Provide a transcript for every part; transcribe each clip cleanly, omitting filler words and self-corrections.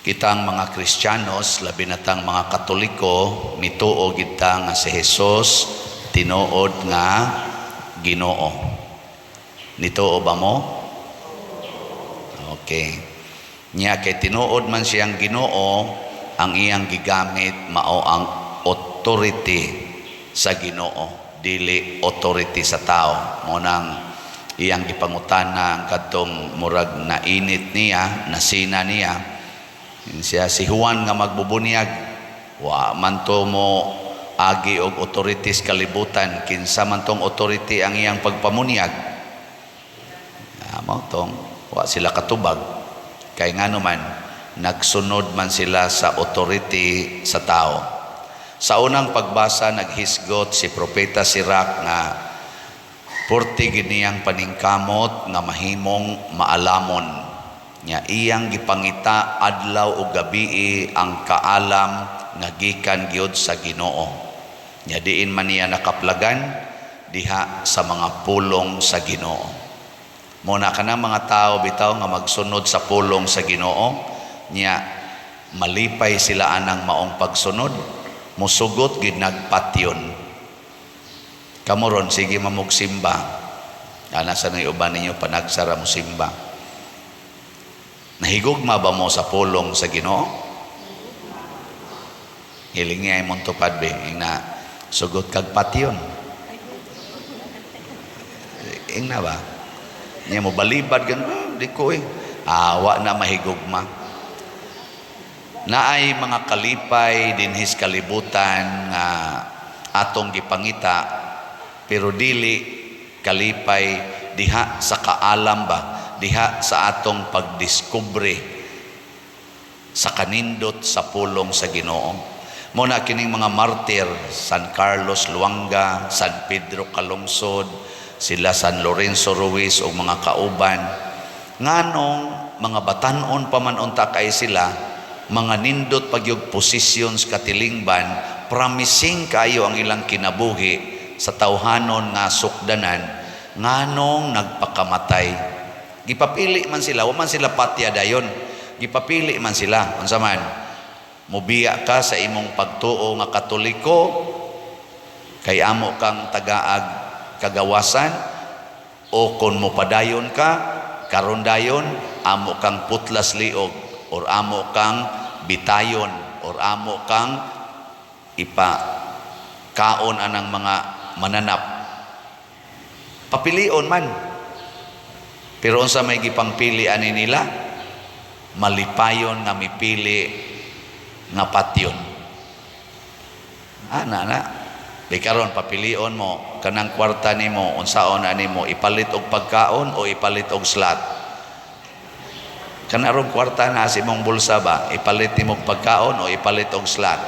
Kitang mga Kristiyanos, labi na tang mga Katoliko, mituo gid ta nga si Jesus tinuod nga Ginoo. Nituo ba mo? Okay. Nya kay tinuod man siyang Ginoo, ang iyang gigamit mao ang authority sa Ginoo, dili authority sa tao. Mao nang iyang gipangutana ang kadtong murag nainit niya, nasina niya. Siya si Juan nga magbubunyag, wa man to mo agi og authorities kalibutan, kinsa man tong authority ang iyang pagpamunyag? Ah, mao tong wa sila katubag kay ngano man nagsunod man sila sa authority sa tao. Sa unang pagbasa, naghisgot si Propeta Sirach nga purti gid niyang paningkamot nga mahimong maalamon. Nya iyang gipangita adlaw ug gabii ang kaalam nga gikan gyud sa Ginoo. Nya diin man niya nakaplagan? Diha sa mga pulong sa Ginoo. Mao na kanang mga tao bitaw nga magsunod sa pulong sa Ginoo, nya malipay sila anang maong pagsunod, musugot gid nagpatyon. Kamo ron sige mamugsimba. Ana sa nang uban ninyo panagsara mo simba. Nahigugma ba mo sa pulong sa Ginoo? Hiling niya imong tupad be, ingna sugot kag patyon. Ingna ba? Niya mo balibad gan, ah, di ko eh. Awa na mahigugma. Naay mga kalipay dinhis kalibutan nga atong gipangita, pero dili kalipay diha sa kaalam ba, diha sa atong pagdiskubre sa kanindot sa pulong sa Ginoo. Mao na kining mga martir, San Carlos Luanga, San Pedro Calungsod, sila San Lorenzo Ruiz o mga kauban, nganong mga batanon pa man unta kay sila, mga nindot pagyug positions katilingban, promising kayo ang ilang kinabuhi sa tawhanon nga sukdanan, nganong nagpakamatay? Gipapili man sila, wa man sila patya dayon. Gipapili man sila. Unsa man? Mubiya ka sa imong pagtuo nga Katoliko kay amo kang tagaag kagawasan, o kung mopadayon ka karon dayon amo kang putlas liog or amo kang bitayon or amo kang ipa kaon anang mga mananap. Papilion man. Pero unsa may gipangpili ani nila? Malipayon nga mipili nga patyon. Ana na. Di karon papilion mo kanang kwarta nimo, unsaon ani mo, ipalit og pagkaon o ipalit og slot? Kanarong kwarta na sa imong bulsa ba, ipalit nimo og pagkaon o ipalit og slot?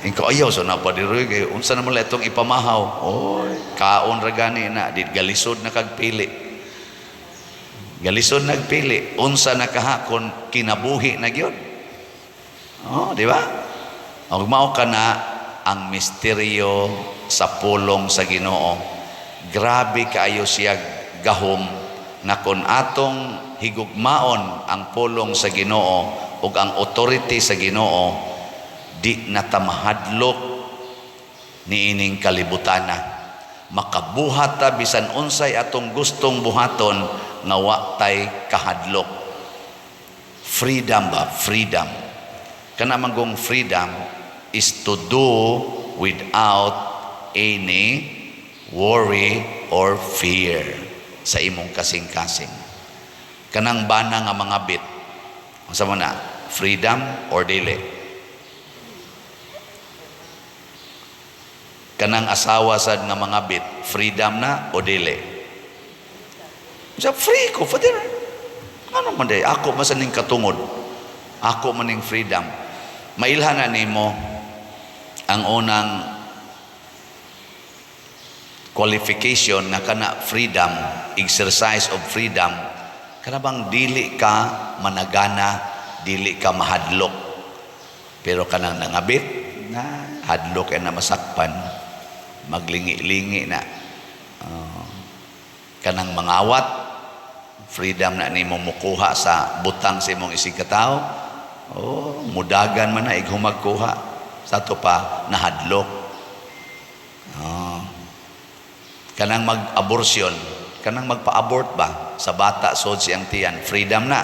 Inko ayaw so na pa diri kay unsa naman lang itong ipamahaw. Oy, kaon ra gani na, di galisod na kag pili. Galisod nagpili, unsa na kahakon kinabuhi na gyud. Oh, di ba? Og mao ka na ang misteryo sa pulong sa Ginoo. Grabe kaayo siya gahom nga kon atong higugmaon ang pulong sa Ginoo ug ang authority sa Ginoo, di na ta mahadlok niining kalibutana. Makabuhat ta bisan unsay atong gustong buhaton nga wa tay kahadlok. Freedom ba? Freedom. Kana manggong freedom is to do without any worry or fear sa imong kasing-kasing. Kanang bana nga mga bit. Unsa man na? Freedom or dili? Kanang asawa sad nga mga bit, freedom na o dili? Sa free ko, Father. Ano man day? Ako man sa ning katungod. Ako man ning freedom. Mailhan na nimo ang unang qualification nga kana freedom, exercise of freedom, kana bang dili ka managana, dili ka mahadlok. Pero kanang nangabit, na hadlok na masakpan, maglingi-lingi na. Kanang mangawat, Freedom na nimo mukuha sa butang sa imong isig katawo. Oh, mudagan man na ighumag kuha. Sa ato pa nahadlok. Oh. Kanang mag-abortion, kanang magpa-abort ba sa bata sod siyang tiyan, freedom na.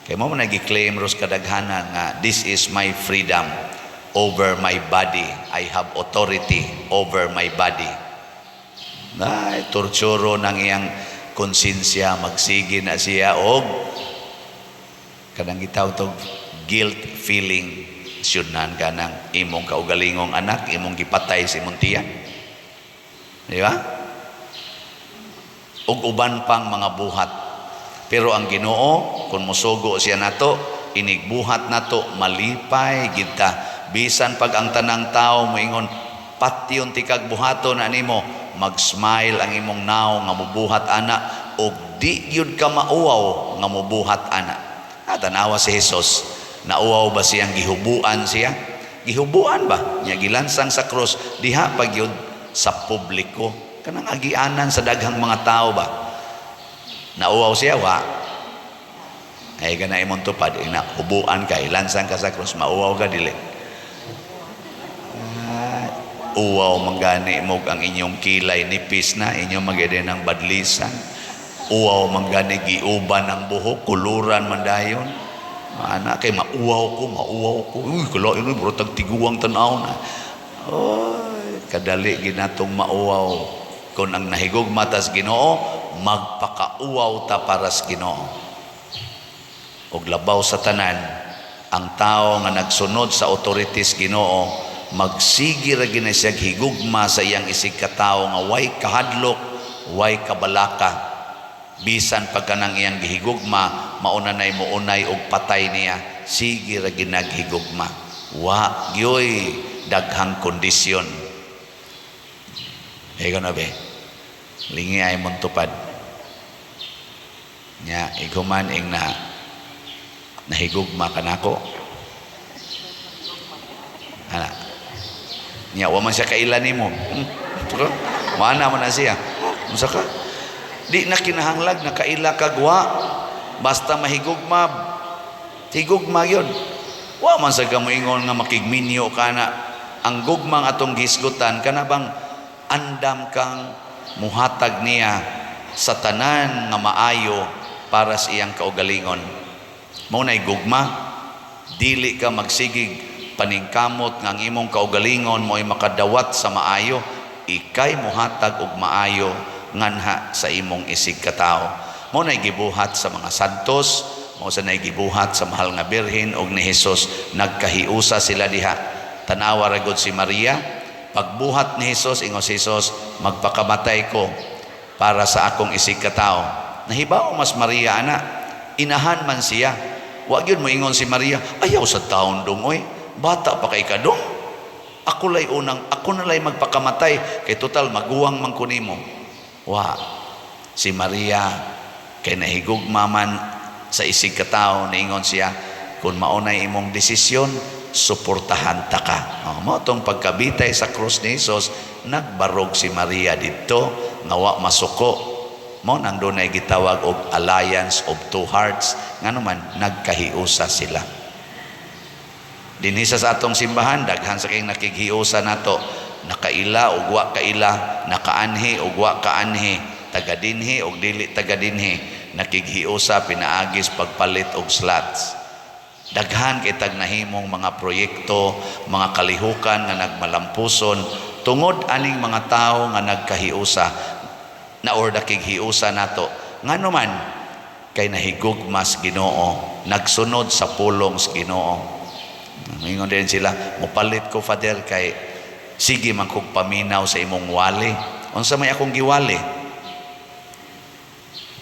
Kay mao man nagi-claim ros kadaghanan nga "This is my freedom over my body. I have authority over my body." Ay, torturo ng iyang konsensya, magsige na siya og kanang gitawag tog guilt feeling. Syudnan ka ng imong kaugalingong anak, imong gipatay sa imong tiyan. Di ba? Ug uban pang mga buhat. Pero ang Ginoo, kung musugo siya nato, inigbuhat nato, malipay kita. Bisan pag ang tanang tao moingon, "Patyon tikag buhaton na nimo," mag-smile ang imong naong nga mubuhat ana og di gyud ka mauwaw nga mubuhat ana. Ah, tanawa si Jesus. Nauwaw ba siyang gihubuan siya? Gihubuan ba? Nya gilansang sa krus diha pa gyud sa publiko. Kanang agianan sa daghang mga tao ba? Nauwaw siya wa? Ay kana imong tupad ina hubuan ka, ilansang ka sa krus, mauwaw ka dili? Ah, uwaw man gani mo ang inyong kilay nipis na inyong magede ng badlisan. Uwaw man gani giuban ang buhok, kuluran man dayon. Ana kay mauwaw ko, mauwaw ko. Uy, kalain mo, murag tiguang tan-aw na. Oy, kadali ginatong mauwaw. Kung ang nahigugma tas Ginoo, magpakauwaw ta para sa Ginoo. Og labaw sa tanan, ang tao nga nagsunod sa authorities Ginoo, magsige ra gina siya higugma sa iyang isig katawo nga way kahadlok, way kabalaka. Bisan pagka nang iyang gihigugma, mauna nay muunay og patay niya, sige ra ginaghigugma. Wa gyoy daghang kondisyon. Ikaw na be. Lingi ay mong tupad. Nya, iguman ing na nahigugma ka nako. Ana. Nya, wa man siya kaila nimo. Mana man na siya. Unsa ka? Di na kinahanglag na kaila kag wa. Basta mahigugma, higugma yun. Wa man sa moingon nga makigminyo ka na. Ang gugmang atong gisgutan kana bang andam kang muhatag niya sa tanan nga maayo para sa iyang kaugalingon. Mao nay gugma, dili ka magsigig paningkamot nga ang imong kaugalingon mo'y makadawat sa maayo, ikay muhatag og maayo nganha sa imong isig katawo. Mao nay gibuhat sa mga santos, mao sa nay gibuhat sa mahal nga Birhen og ni Jesus, nagkahiusa sila diha. Tanawa ra gud si Maria, pagbuhat ni Jesus, ingon si Jesus, "Magpakamatay ko para sa akong isig katawo." Nahibaw mas Maria ana, inahan man siya. Wa gyud mo ingon si Maria, "Ayaw sa taon dong oy, bata pa kay kadong. Ako lay unang, ako na lay magpakamatay kay total maguwang man ko nimo." Wa. Si Maria kay nahigugma man sa isig katawo, niingon siya, "Kung maunay imong desisyon, suportahan ta ka." Oh, mao tong pagkabitay sa krus ni Jesus, nagbarog si Maria didto nga wa masuko. Mao nang dunay gitawag og alliance of two hearts, ngano man nagkahiusa sila. Dinhi sa atong simbahan, daghan sa kayong nakighiusa nato, nakaila og wa kaila, nakaanhi og wa kaanhi, taga dinhi og dili taga dinhi, nakighiusa pinaagis pagpalit og slots. Daghan kay tag nahimong mga proyekto, mga kalihukan nga nagmalampuson tungod aning mga tawo nga nagkahiusa na or nakighiusa nato. Ngano man kay nahigugmas Ginoo, nagsunod sa pulong sa Ginoo. Ingon din sila, "Mupalit ko, Father, kay sige man kog paminaw sa imong wali." Unsa may akong giwali?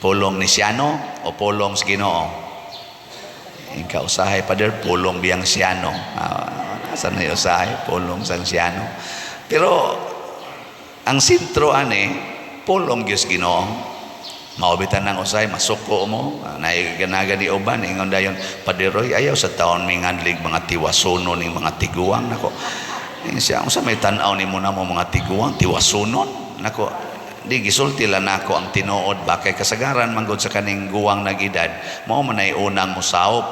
Pulong ni Siano o pulong sa Ginoo? Inka usahay, Father, pulong biyang Siano. Ah, nasa na yung usahay? Pulong sang Siano. Pero ang sentro ani, pulong Diyos Ginoo. Maubitan ng usahay, masuko mo, naiganaga ni uban, ingon dayon, "Padre Roy, ayaw sa taon minganlig mga tiwasunon ning mga tiguang." Nako. Ingon siya, "Unsa may tan-aw nimo na mo mga tiguang, tiwasunon?" Nako, Di gisulti lang nako ang tinuod ba, kay kasagaran manggod sa kaning guwang nag-edad, mao man ay unang musaop.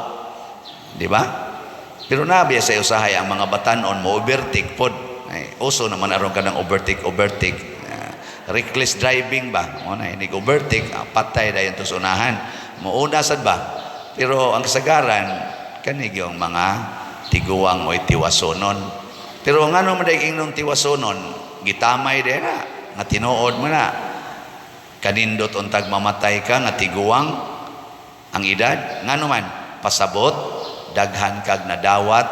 Di ba? Pero nabiya sa usahay ang mga batanon mo overtake pod. Ay, uso naman aron kanang overtake overtake. Reckless driving ba? Mo na inig overtake, patay dayon to sa unahan. Muuna sad ba? Pero ang kasagaran kani yung mga tiguang o tiwasonon. Pero ngano man day ingnon tiwasonon, gitamay day na nga tinuod mo na. Kanindot untag mamatay ka nga tiguang ang edad, ngano man pasabot daghan kag nadawat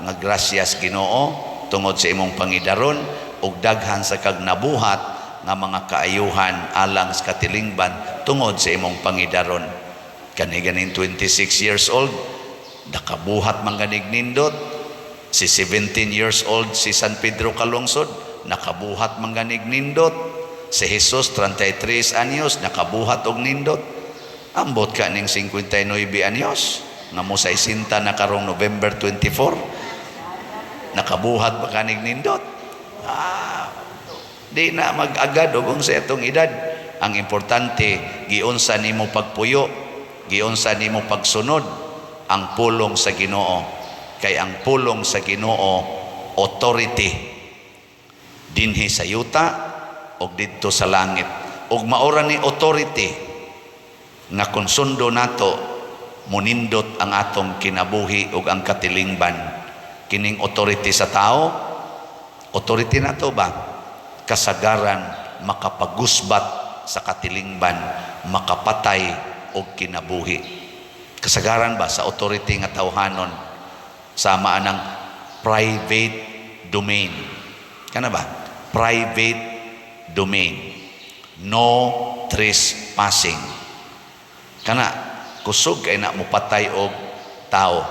nga grasyas Ginoo tungod sa imong pangidaron ug daghan sa kag nabuhat nga mga kaayuhan alang sa katilingban tungod sa imong pangidaron. Kani ganing 26 years old, nakabuhat man ganig nindot. Si 17 years old si San Pedro Calungsod, nakabuhat man ganig nindot. Si Jesus, 33 anyos, nakabuhat og nindot. Ambot ka ning 59 anyos nga mo sa isinta na karong November 24, nakabuhat pa kanig nindot? Ah, di na mag-agad og sa itong edad. Ang importante, giunsa nimo pagpuyo, giunsa nimo pagsunod ang pulong sa Ginoo, kay ang pulong sa Ginoo authority dinhi sa yuta og didto sa langit, ug maora ni authority nga kung sundo nato, munindot ang atong kinabuhi ug ang katilingban. Kining authority sa tao, authority nato ba, kasagaran makapagusbat sa katilingban, makapatay og kinabuhi. Kasagaran ba sa authority nga tawhanon, sama anang private domain kana ba, private domain, no trespassing kana, kusog kay na mopatay og tao.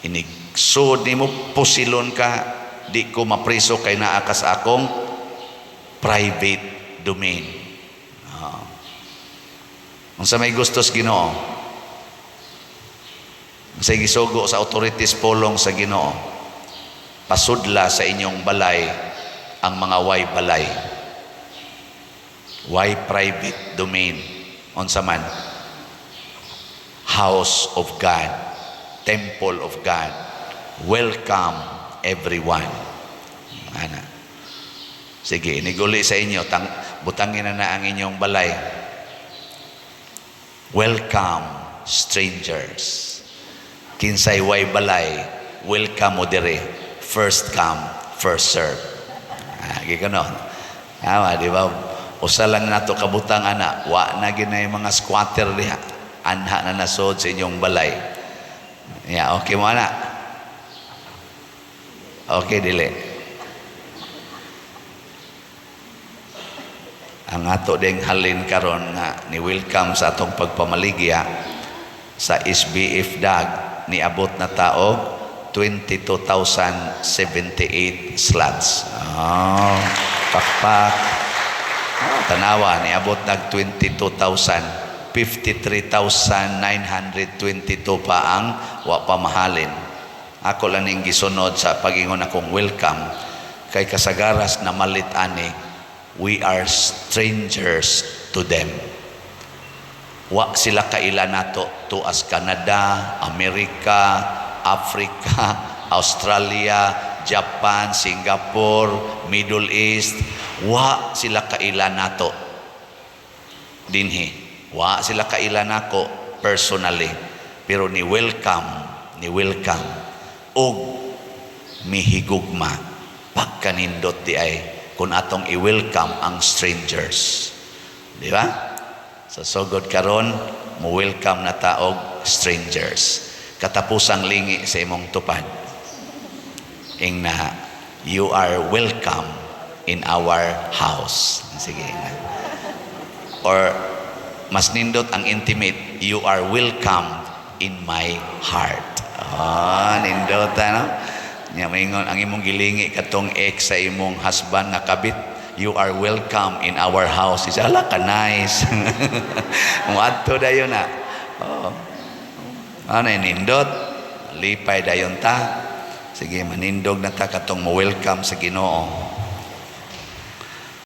Inig sud nimo, pusilon ka, di ko mapriso kay naa ka sa akong private domain. Unsa may gustos Ginoo? Unsay gisugo sa authorities polong sa Ginoo? Pasudla sa inyong balay ang mga way balay, way private domain. Unsa man? House of God, temple of God. Welcome everyone. Ana. Sige, iniguli sa inyo, butangin na na ang inyong balay. Welcome strangers. Kinsay way balay, welcome mo dire. First come, first serve. Ah, gano'n. Tama, di ba? Usa lang nato kabutang ana, wa na ginay mga squatter diha. Anha na nasod sa inyong balay. Yeah, okay mo ana. Okay, dili. Ang ato ding halin karon nga ni welcome sa atong pagpamaligya sa SBF DAG, niabot na taog 22,078 slots. Oh, pakpak. Oh, tanawa, niabot nag 22,000, 53,922 pa ang wa pa mahalin. Ako lang ning gisunod sa pagingon akong welcome kay kasagaras na malit ani, we are strangers to them. Wa sila kaila nato tuas Canada, Amerika, Africa, Australia, Japan, Singapore, Middle East. Wa sila kaila nato dinhi. Wa sila kaila nako personally, pero ni welcome og mihigugma. Pagkanindot di ay kung atong i-welcome ang strangers, di ba? Sa sugod karon, mo welcome na taog strangers. Katapusang lingi sa imong tupad, ingna, "You are welcome in our house." Sige, ingna. Or mas nindot ang intimate, "You are welcome in my heart." Ah, nindot ano? Nya maingon ang imong gilingi katong ex sa imong husband nga kabit, "You are welcome in our house." Isa ala ka nice. Muadto dayon na. Oh. Ano, nindot? Lipay dayon ta. Sige, manindog na ta katong mo welcome sa Ginoo.